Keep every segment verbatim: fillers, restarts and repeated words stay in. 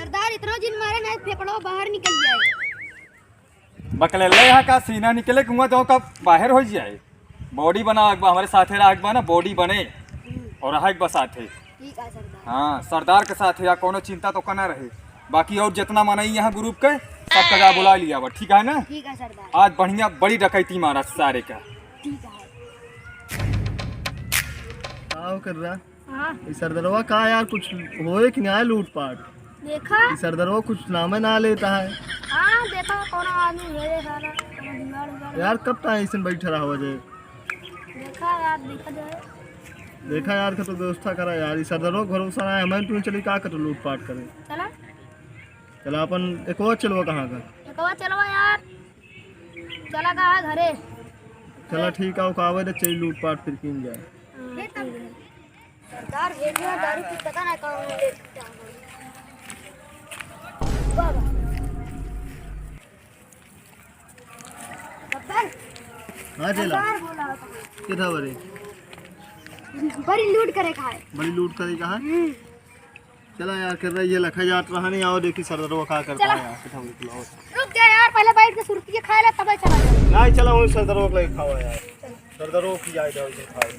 सरदार, इतना जिन मारे ना, फेफड़वा बाहर निकल जाए। बकलेले यहाँ का सीना निकले, कुआं जाओ का बाहर हो जाए। Body बनावे के बा, हमरे साथे रहे के बा ना, body बने। हम्म। और रहे के बा साथे। ठीक है सरदार। हाँ, सरदार के साथे या कोनो चिंता तो करना रहे। बाकी और जितना मनई यहाँ group के, सबका जा बुला लिया बा, ठीक है ना? ठीक है सरदार। आज बढ़िया बड़ी डकैती मारा सारे का। ठीक है। का हो कर रहा? हाँ। ई सरदरवा का यार, कुछ होए कि नाहीं लूटपाट? देखा? ई सरदरवा कुछ नामे ना लेता है। हाँ, देखा कौन आदमी है ये साला, कौन जुगाड़ उगाड़। यार, कब तक ऐसे बैठा रहा हो जे? देखा यार, देखा जाए। देखा यार, का तो व्यवस्था करा यार, ई सरदरवा भरोसा ना है, हमें तुम चली का कर लूटपाट करे। चला। चला अपन एक और चलवा कहाँ का? एक और चलवा यार। चला कहाँ घरे? चला ठीक है, ओका आवे दे, चली लूटपाट फिर कीन जाए। हाँ, ठीक है। सरदार भेजियो दारू पी, पता ना कहाँ ले जाता है। बाबा। गब्बर। हाँ, चला। सरदार बोला होता है। कितना बड़े? बड़ी लूट करे खाए। बड़ी लूट करे खाए? हम्म। चला यार, कर रही है, लखा जात रहा नहीं, आओ देखी सरदरवा का करता चला। है यार, कितना बड़ी बुलाओ। रुक जा यार, पहले बैठ के सुरतिये खाए ला, तबे चला जाए। नहीं, चला, वही सरदरवा को लेके खावा यार। सरदरवा की जाए, जाओ, इधर खाओ।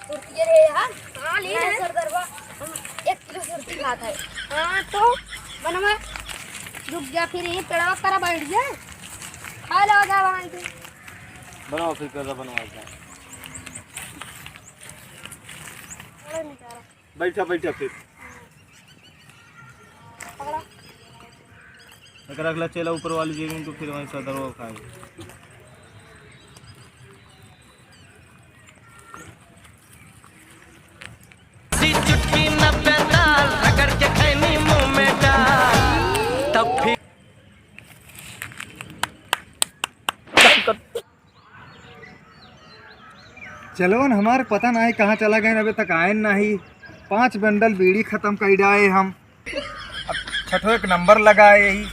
सुरतिये रे यार। हाँ, ले ले। सरदरवा, हम एक किलो सुरती खात है। हाँ, तो बनवा। रुक जा, फिर यहीं पेड़वा पर बैठ जा। खा लो, जा वहाँ के। बनाओ, फिर कर बनवा जा। अरे, निकाला। बैठा, बैठा फिर। पकड़ा। अगर अगला चेला ऊपर वाली जेब में तो फिर वहीं सरदरवा खाए। चुटकी नब्बे दाल रगड़ के खैनी मुंह में डाल, तब फिर चलवन हमार पता नाहीं कहाँ चला गए, अबे तक आए नाहीं। पाँच बंडल बीड़ी खतम कर डाए हम। अब छठो एक नंबर लगाए ही,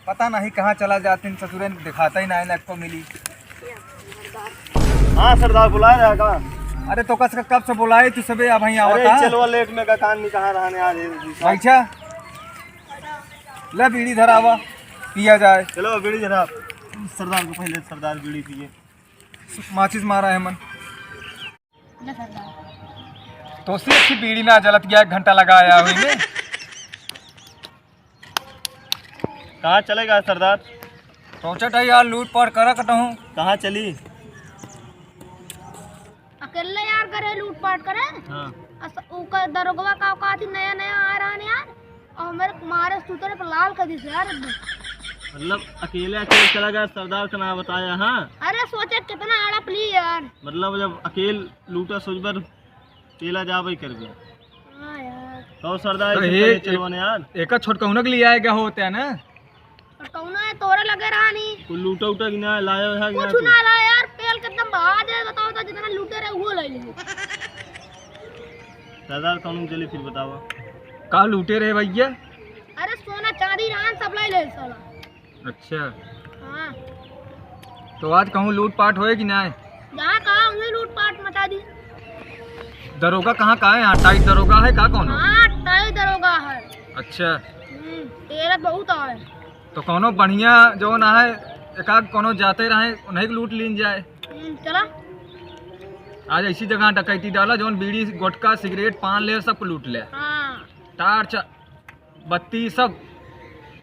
पता नाहीं कहाँ चला जाते हैं, ससुरे दिखाता ही नाहीं, ना को मिली। हाँ सरदार, बुलाए रहा का? अरे तो कस कब से बुलाए तू सबे, अब वहीं अरे आवता। चलवा लेट में का कान नहीं कहाँ रहने आ रहे। बैठा। ले बीड़ी धरावा, पिया जाए। चलो बीड़ी धरा। सरदार को पहले सरदार बीड़ी पिए। माचिस मारा है मन। ले सरदार। तो से अच्छी बीड़ी ना जलत गया, एक घंटा लगाया हुई में। कहाँ चलेगा सरदार? सोचत है यार, लूट पाट करा कटहूँ। कहाँ चली? अकेले यार करे लूट पाट करे। हाँ। अस-, ऊका दरोगवा का औकात ही नया नया आ रहा है यार, और मेरे मारे सूतरे पर लाल कर दी यार एकदम। मतलब अकेले अकेले चला गया, सरदार का ना बताया, हाँ? अरे सोचे कितना आड़ा प्ली यार। मतलब जब अकेल लूटा सोच बर पेला जाबे करबे। हाँ यार। तो सरदार तो ऐसे ए-, करे चलवन यार। एका छोटकौना के लिए आए गए होते हैं ना? और कौनो है तोरे लगे रहा नहीं। कुछ लूटा उटा कि ना लाया है कि कुछ ना ना कुछ? लाया यार, पेल के एकदम बहा दे, बताओ तो जितना लूटे रहे वो ले लिए। सरदार कौन चली फिर बतावा। का लूटे रहे भैया? अरे सोना चांदी रहन सब ले ले साला। अच्छा। हाँ। तो आज कहूँ लूट पाट होए कि ना? जहाँ कहा वहीं लूट पाट मचा दी। दरोगा कहाँ का है? यहाँ टाइट दरोगा है का कौनो? हाँ, टाइट दरोगा है। अच्छा। हम्म, तेरा बहुत आए। तो कौनो बढ़िया जौन है, एकाध कौनो जाते रहे, उन्हीं के लूट लीन जाए। हम्म, चला। आज ऐसी जगह डकैती डाला, जौन बीड़ी, गुटखा, सिगरेट, पान ले, सब लूट ले। हाँ। टार्च, बत्ती, सब,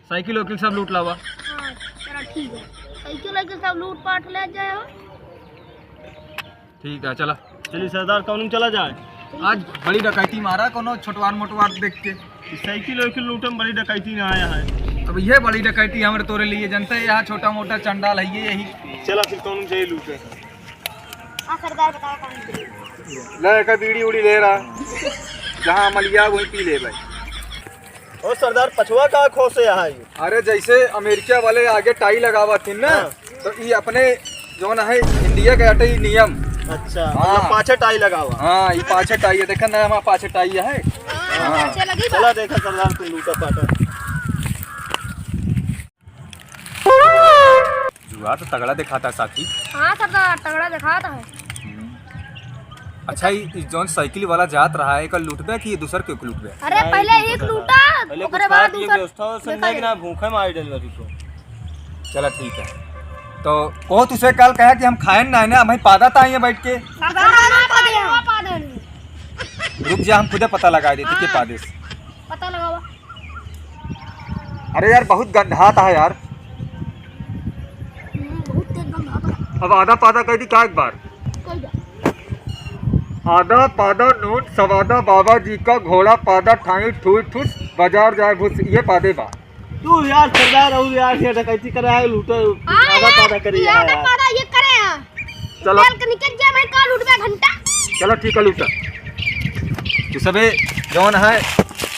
साइकिल वाइकिल सब लूट लावा। हाँ, चला ठीक है। साइकिल वाइकिल सब लूट पाट ले जाए हो। ठीक है, चला। चलिए सरदार, कौन चला जाए? आज बड़ी डकैती मारा, कोनो छोटवार मोटवार देख के। साइकिल वाइकिल लूटे में बड़ी डकैती ना आया है। अब ये बड़ी डकैती हमरे तोरे लिए, जनते हैं, यहाँ छोटा मोटा चंडाल है ये, यही। चला फिर कौन चाहिए लूटे? हाँ सरदार, बताओ कौन चाहिए? ले, एका बीड़ी उड़ी ले रहा, जहाँ मलिया वहीं पी ले भाई। ओ सरदार, पछवा का खोसे यहाँ ये? अरे, जैसे अमेरिका वाले आगे टाई लगावत हिन ना, हाँ। तो ई अपने जौन है इंडिया के अटे ई नियम। अच्छा, हाँ। मतलब पाछे टाई लगावा। हाँ, ई पाछे टाई है, देखा ना, हमारा पाछे टाई है। हाँ, हाँ। पाछे लगी बा। चला देखा सरदार, तू लूटा पाटा। जुआ तो तगड़ा दिखाता साथी। हाँ सरदार, तगड़ा दिखाता है। हम्म। अच्छा, ई, ई जौन साइकिल वाला जात रहा है, एकर लूटबे कि ये दूसर के लूटबे? अरे, नहीं, पहले नहीं, एक नहीं। लूटा, पहले ओकरे कुछ बाद खाए पिए दूसर व्यवस्था हो, निकल संजय के जाए। ना भूखे में आई डल रही तो। चला, ठीक है। तो कहो, तुसे कल कहा कि हम खाएन ना है ना, हम ही पादा ता आई हैं बैठ के। पादा ना, पादा ना, पादा ना। रुक जा, हम खुदे पता लगा देते के हाँ। पादेस। पता लगावा। अरे यार, बहुत गंधात है यार। हम्म, बहुत तेज गंधात है। अब आधा पादा कह दी का एक बार? कोई बात। आधा पादा नोट सवादा बाबा जी का घोड़ा पादा ठाई ठुई ठुस बाजार जाए भुस, ये पादे बा। तू यार सरदार रहू यार, ये डकैती करे आए लूटो, हाँ आधा यार, पादा करी ये यार। आधा पादा ये करे हैं। चलो। निकाल के निकल गया, मैं कहाँ लूटबे घंटा? चलो ठीक है, लूटा। तू सबे जौन है,